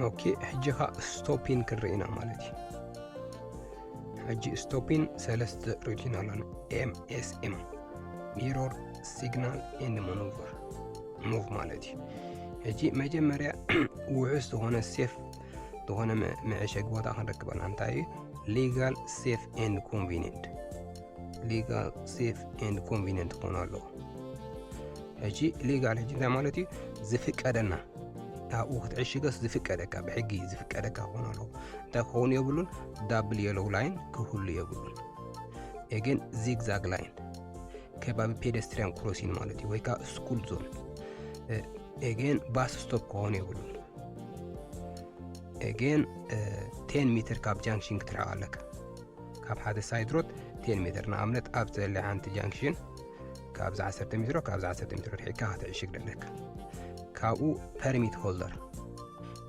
ኦኬ፣ ሕጂ ኸዓ ስቶፒን ክንርኢ ኢና ማለት እዩ። ሕጂ ስቶፒን ሰለስተ ሩቲን ኣሎና። M S M፣ mirror፣ signal and maneuver፣ move ማለት እዩ። ሕጂ መጀመርያ ውሑስ ዝኾነ ሴፍ ዝኾነ መ- መዕሸጊ ቦታ ክንረክበና እንታይ እዩ? Legal, safe and convenient። Legal, safe and convenient ክኾኑ ኣለዎ። ሕጂ ሌጋል ሕጂ እንታይ ማለት እዩ? ዝፍቀደና ኣብኡ ክትዕሽገስ ዝፍቀደካ፣ ብሕጊ ዝፍቀደካ ክኾን ኣለዎ። እንታይ ክኸውን የብሉን? ዳብል የሎው ላይን ክህሉ የብሉን። ኤጌን ዚግዛግ ላይን ከባቢ ፔደስትሪያን ክሮሲን ማለት እዩ፣ ወይ ከዓ ስኩል ዞን። ኤጌን ባስ ስቶፕ ክኾኑ የብሉን። ኤጌን ቴን ሜትር ካብ ጃንክሽን ክትርሕቕ ኣለካ። ካብ ሓደ ሳይድ ሮድ ቴን ሜትር፣ ንኣብነት ኣብ ዘለ ሓንቲ ጃንክሽን ካብዚ ዓሰርተ ሜትሮ ካብዚ ዓሰርተ ሜትሮ ርሒቕካ ክትዕሽግ ደለካ። ካብኡ ፐርሚት ሆልደር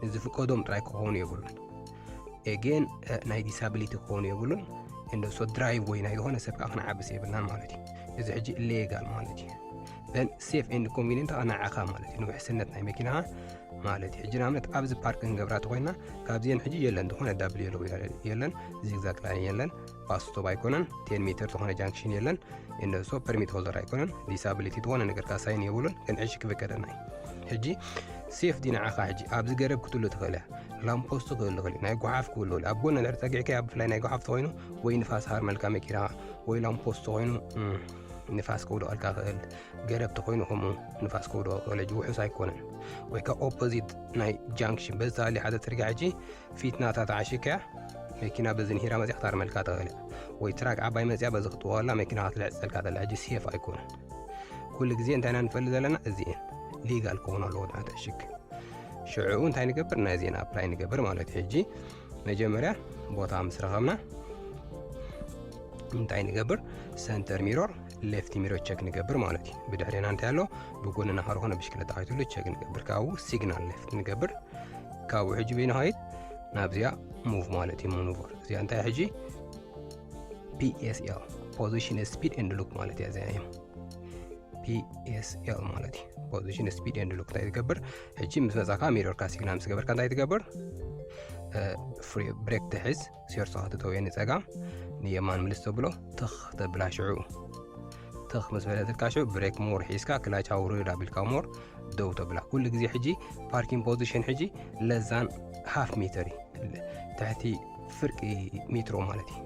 ንዝፍቀዶም ጥራይ ክኾኑ የብሉን። ኤጌን ናይ ዲሳቢሊቲ ክኾኑ የብሉን። እንደ ሶ ድራይቭ ወይ ናይ ዝኾነ ሰብ ከዓ ክንዓብስ የብልናን ማለት እዩ። እዚ ሕጂ ሌጋል ማለት እዩ። ን ሴፍ ኤንድ ኮንቪኒንት ከዓ ንዓኻ ማለት እዩ፣ ንውሕስነት ናይ መኪናኻ ማለት እዩ። ሕጂ ንኣብነት ኣብዚ ፓርክ ክንገብራ ተኮይና ካብዚአን ሕጂ የለን፣ ዝኾነ ዳብል የሎው የለን፣ ዚግዛግ ላይን የለን፣ ባስ ስቶፕ ኣይኮነን፣ ቴን ሜትር ዝኾነ ጃንክሽን የለን፣ እንደ ሶ ፐርሚት ሆልደር ኣይኮነን፣ ዲሳቢሊቲ ዝኾነ ነገር ካሳይን የብሉን፣ ክንዕሽ ክፍቀደና እዩ። ሕጂ ሴፍ ዲ ንዓኻ ሕጂ ኣብዚ ገረብ ክትሉ ትኽእል እያ፣ ላምፖስት ክህሉ ይኽእል እዩ፣ ናይ ጓሓፍ ክህሉ ይኽእል እዩ። ኣብ ጎኒ ድሕሪ ጸጊዕካ ኣብ ብፍላይ ናይ ጓሓፍ ተኮይኑ ወይ ንፋስ ሃርመልካ መኪና ወይ ላምፖስት ተኮይኑ እም፣ ንፋስ ከውድቐልካ ክእል፣ ገረብ ተኮይኑ ከምኡ ንፋስ ከውድቐ ክእል፣ ሕጂ ውሑስ ኣይኮነን። ወይ ከዓ ኦፖዚት ናይ ጃንክሽን በዚ ተሃልዩ ሓደ ጽርግያ ሕጂ ፊት ናታ ተዓሽካ መኪና በዚ ንሂራ መጽያ ክታርመልካ ትኽእል እያ። ወይ ትራክ ዓባይ መጽያ በዚ ክትወላ መኪና ክትልዕጸልካ ተላ ሕጂ ሴፍ ኣይኮነን። ኩሉ ግዜ እንታይ ኢና ንፈልጥ ዘለና? እዚኤን ሊጋል ክኾኑ ኣለዎ ትዕሽግ። ሽዑ እንታይ ንገብር? ናይዚኤን ኣፕላይ ንገብር ማለት እዩ። ሕጂ መጀመርያ ቦታ ምስ ረኸብና እንታይ ንገብር? ሰንተር ሚሮር፣ ሌፍት ሚሮር ቸክ ንገብር ማለት እዩ። ብድሕሬና እንታይ ኣሎ? ብጎንና ከርኾነ ብሽክለታ ከይትሉ ቸክ ንገብር። ካብኡ ሲግናል ሌፍት ንገብር። ካብኡ ሕጂ በይና ከይድ ናብዚኣ ሙቭ ማለት እዩ፣ ሙኑቨር። እዚኣ እንታይ ሕጂ? P S L፣ ፖዚሽን ስፒድ ኤንድ ሉክ ማለት እያ እዚኣ እዮም። P S L ማለት እዩ፣ ፖዚሽን ስፒድ ኤንድ ሉክ እንታይ ትገብር? ሕጂ ምስ መጻካ ሚሮርካ ሲግናል ምስ ገበርካ እንታይ ትገብር? ፍሪ ብሬክ ትሕዝ፣ ሴርሶ ክትተውየ ንጸጋም ንየማን ምልስ ተብሎ፣ ትኽ ተብላ ሽዑ። ትኽ ምስ በለትልካ ሽዑ ብሬክ ሞር ሒዝካ ክላች ኣውርድ ኣቢልካ ሞር ደው ተብላ። ኩሉ ግዜ ሕጂ ፓርኪንግ ፖዚሽን ሕጂ ለዛን ሃፍ ሜትር እዩ፣ ትሕቲ ፍርቂ ሜትሮ ማለት እዩ።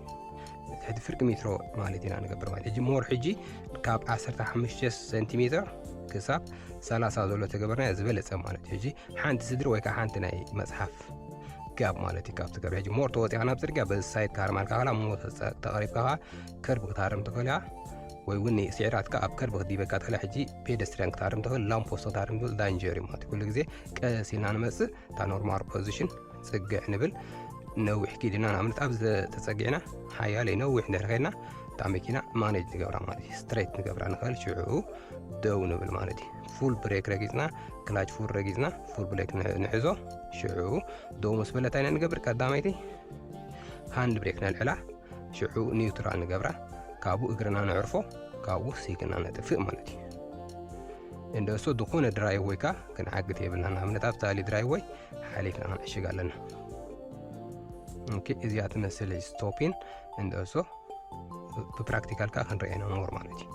ትሕቲ ፍርቂ ሜትሮ ማለት ኢና ንገብር ማለት። ሕጂ ሞር ሕጂ ካብ ዓሰርተ ሓሙሽተ ሰንቲሜትር ክሳብ ሰላሳ ዘሎ ተገበርና ዝበለጸ ማለት እዩ። ሕጂ ሓንቲ ስድሪ ወይ ከዓ ሓንቲ ናይ መጽሓፍ ጋብ ማለት እዩ። ካብ ትገብር ሕጂ ሞር ተወፂኻ ናብ ጽርግያ በዚ ሳይድ ክሃርም ኣልካ ከላ ሞ ተቐሪብካ ከኣ ከርብ ክትሃርም ትኽእል ኢኻ፣ ወይ እውን ስዒራትካ ኣብ ከርብ ክዲበካ ትኽእል። ሕጂ ፔደስትሪያን ክትሃርም ትኽእል፣ ላምፖስቶ ክትሃርም ትኽእል። ዳንጀር እዩ ማለት እዩ። ኩሉ ግዜ ቀስ ኢልና ንመጽእ፣ እታ ኖርማል ፖዚሽን ጽግዕ ንብል፣ ነዊሕ ኪድና ንኣብነት ኣብ ተጸጊዕና ሓያለይ ነዊሕ እንድሕር ከይድና እታ መኪና ማኔጅ ንገብራ ማለት እዩ። ስትሬት ንገብራ ንኽእል። ሽዑ ደው ንብል ማለት እዩ። ፉል ብሬክ ረጊጽና፣ ክላች ፉል ረጊጽና ፉል ብሬክ ን- ንሕዞ። ሽዑ ደው ምስ በለታ ኢና ንገብር። ቀዳመይቲ ሃንድ ብሬክ ነልዕላ፣ ሽዑ ኒውትራል ንገብራ፣ ካብኡ እግርና ነዕርፎ፣ ካብኡ ሲግና ነጥፍእ ማለት እዩ። እንደእሶ ዝኾነ ድራይቭ ወይ ካ ክንዓግት የብልና። ንኣብነት ኣብ ታሊ ድራይቭ ወይ ሓሊፍና ክንዕሽግ ኣለና። ኦኬ፣ እዚኣ ትመስል ስቶፒን እንደእሶ ብፕራክቲካል ካ ክንረአና ሞር ማለት እዩ።